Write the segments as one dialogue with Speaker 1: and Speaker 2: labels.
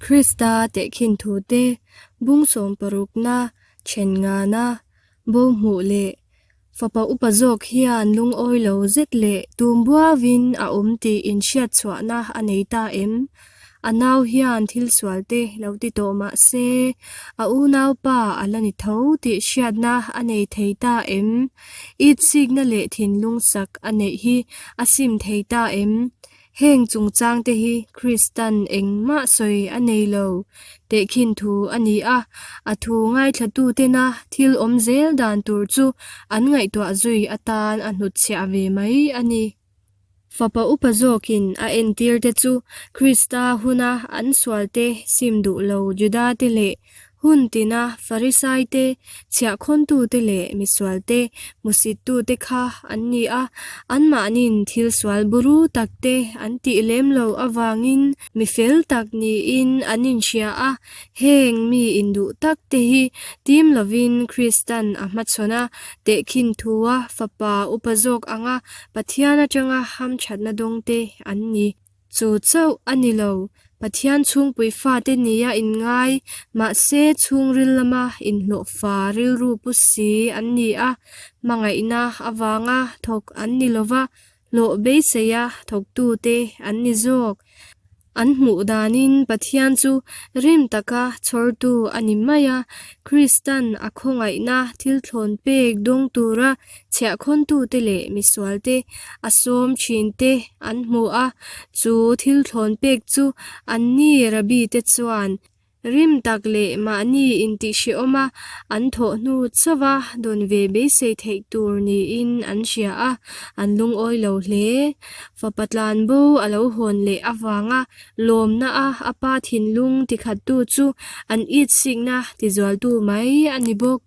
Speaker 1: Krista tehkhin thute bung sawmparukna then ngana bo hmuh leh fapa upa zawk hian lungawi lo zet leh tum buauin a awm tih inhriat chhuahna a nei ta em? A nau hian thil sual te lo ti tawh mah se, a unaupa a la ni tho tih hriatna a nei thei ta em? Itsikna leh thinlung sak a neih hi a sim thei ta em? Heng chungchang te hi Kristan engmah sawi a nei lo tehkhin thu a ni a, a thu ngaithlatutena thil awm zel dan tur chu an ngaihtuah zui atan a hnutchhiah ve mai a ni. Fapa upa zawkin a entir te chu Krista huna an sualte sim duh lo Juda te leh Hun tina Farisaite, chhiahkhawntute leh misualte hmusittute kha an ni a, anmahnin thil sual buru takte an tih lem lo avangin mi fel tak niin an inhria a. Heng mi induh takte hi tim lovin Kristan a hmachhawn a, tehkhin thua fapa upa zawk anga Pathian atanga hamthatna dawngte an ni. Chu chauh a ni lo, Pathian chhungpui fate nia inngai, mahse chhungril lama inhlawhfa rilru pu si an ni a, hmangaihna avanga thawk an ni lova, hlawh beiseia thawktute an ni zawk. An hmuh danin Pathian chu rim taka chhawrtu a ni mai a, Kristan a khawngaihna thil thlawn pek dawng tura Chhiahkhawntute leh misualte a sawm thinte an hmu a, chu thil thlawn pek chu anni Rabbi te chuan rim tak leh mahni intihhrehawma an thawh hnu chauha dawn ve beisei theih tur niin an hria a, an lungawi lo hle. Fapa tlanbo a lo hawn leh avanga lawmna a a pa thinlung tikhattu chu an itsikna tizualtu mai a ni bawk.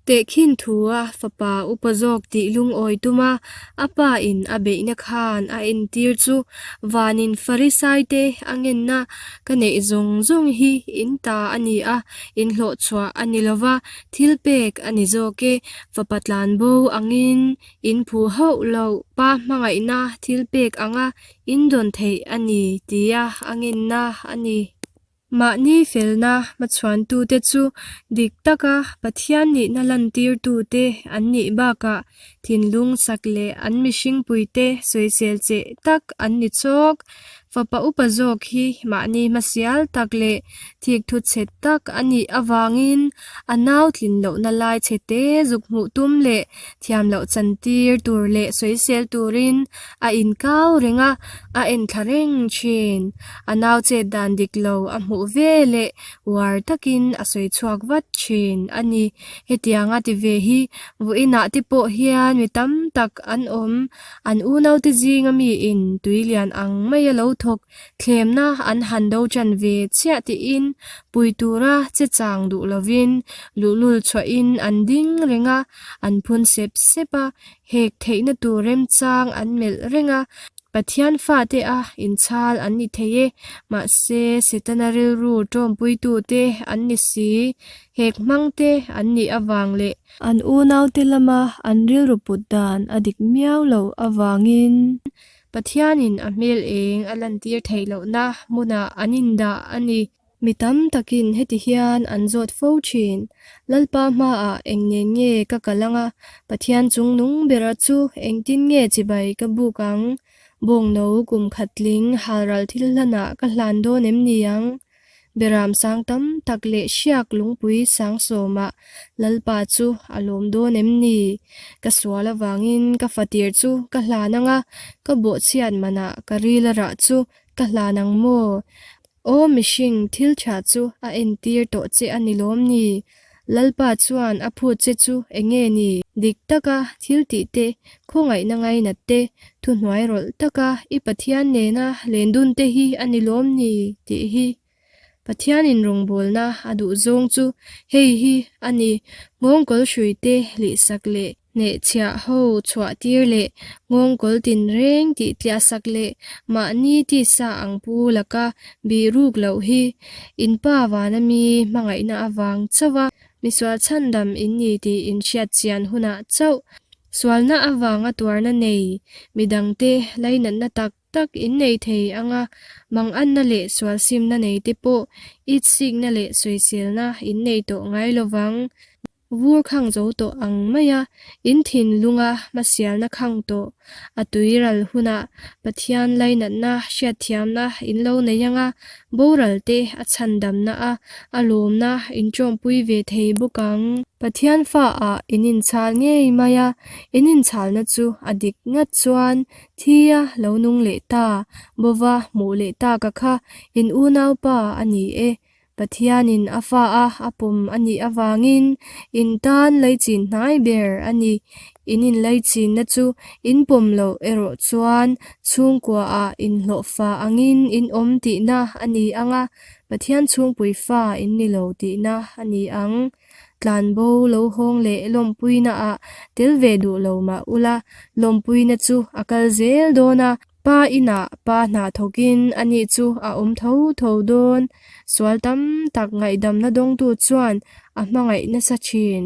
Speaker 1: Tehkhin thua fapa upa zawk tih lungawi tuma a pa in a beihna khan a entir chu vanin Farisaite a ngenna ka neih zawng zawng hi in ta a ni a, in hlawhchhuah a ni lova, thil pek a ni zawk e, fapa tlanbo angin in phu hauh loh pa hmangaihna thil pek anga in dawn theih a ni tia a ngenna a ni. Mahni felna hmachhuantute chu dik taka Pathian nihna lantirtute an nih bakah thinlung sak leh an mihringpuite sawisel cheh tak an ni chawk. Fapa upa zawk hi mahni hmasial tak leh thikthu chhe tak a nih avangin a nau tlin lohna lai chhete zuk hmuh tum leh thiam loh chantir tur leh sawisel turin A inkau reng a, a enthla reng thin. A nau chet dan dik lo a hmuh ve leh uar takin a sawi chhuak vat thin a ni. Hetianga ti ve hi vawiinah te pawh hian mi tam tak an awm. An unaute zinga miin tui lian ang maia lo thawk thlemna an han do tan ve chiah tiin pui tura che chang duh lovin luhlul chhuahin an ding reng a, an phun sep sep a. Hek theihna tur remchang an melh reng a, Pathian fate a inchhal an ni thei e, mahse Setana rilru tawmpuitute an ni si, hek hmangte an nih avang leh an unaute lama an rilru put dan a dik miau loh avangin Pathianin a hmel eng a lantir theih lohna hmunah an indah a ni. Mi tam takin heti hian an zawt fo thin, Lalpa hmaah eng nen nge ka kal ang a, Pathian chung nung bera chu engtin nge chibai ka buk ang? Bawngno kum khat tling halral thil hlanah ka hlan dawn em ni ang? Beram sang tam tak leh hriak lungpui sang sawmah Lalpa chu a lawm dawn em ni? Ka sual avangin ka fatir chu ka hlan ang a, ka bawhchhiat manah ka ril a rah chu ka hlan ang maw? Aw mihring, thil tha chu a entir tawh che a ni lawm ni? Lalpa chuan a phut che chu eng nge ni? Dik taka thil tih te, khawngaihna ngainat te, thuhnuai rawlh taka i Pathian nena lendun te hi a ni lawm ni? tih hi. Pathianin rawngbawlna a duh zawng chu hei hi a ni, nghawngkawl hrui te lihsak leh Hnehchhiah ho chhuah tir leh nghawngkawl tinreng tih tliah sak leh mahni tisa ang pu laka bih ruk loh hi in pa vana mi hmangaihna avang chauh a, misual chhandam in ni tih in hriat chian hunah chauh sualna avanga tuarna nei midangte lainatna tak. tak in nei thei ang a, manganna leh sualsimna nei te pawh itsikna leh sawiselna in nei tawh ngai lo vang. Vur khang zo tawh ang maia in thinlunga hmasialna khang tawh a tui ral hunah Pathian lainatna hriatthiamna in lo nei ang a, boral te a chhandamna a a lawmna in tawmpui ve thei bawk ang. Pathian fa ah in inchhal ngei mai a, in inchhalna chu a dik ngat chuan thia lo nung leh ta, bova hmuh leh taka kha in unaupa a ni e. Pathianin a fa a a pawm a nih avangin in tan leichin hnai ber a ni. In inleichinna chu in pawm loh erawh chuan chhungkuaah inhlawhfa angin in awm tihna a ni ang a, Pathian chhungpui fa in ni lo tihna a ni ang. Tlanbo lo hawng leh lawmpuinaah tel ve duh lo mah ula, lawmpuina chu a kal zel dawn a. Pa inah pa hna thawkin ani chu a awm tho tho dawn. Sual tam tak ngaihdamna dawngtu chuan a hmangaih nasa thin.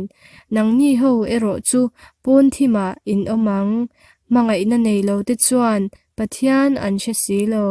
Speaker 1: Nangni ho erawh chu pawn thimah in awm ang. Hmangaihna nei lote chuan Pathian an hre si lo.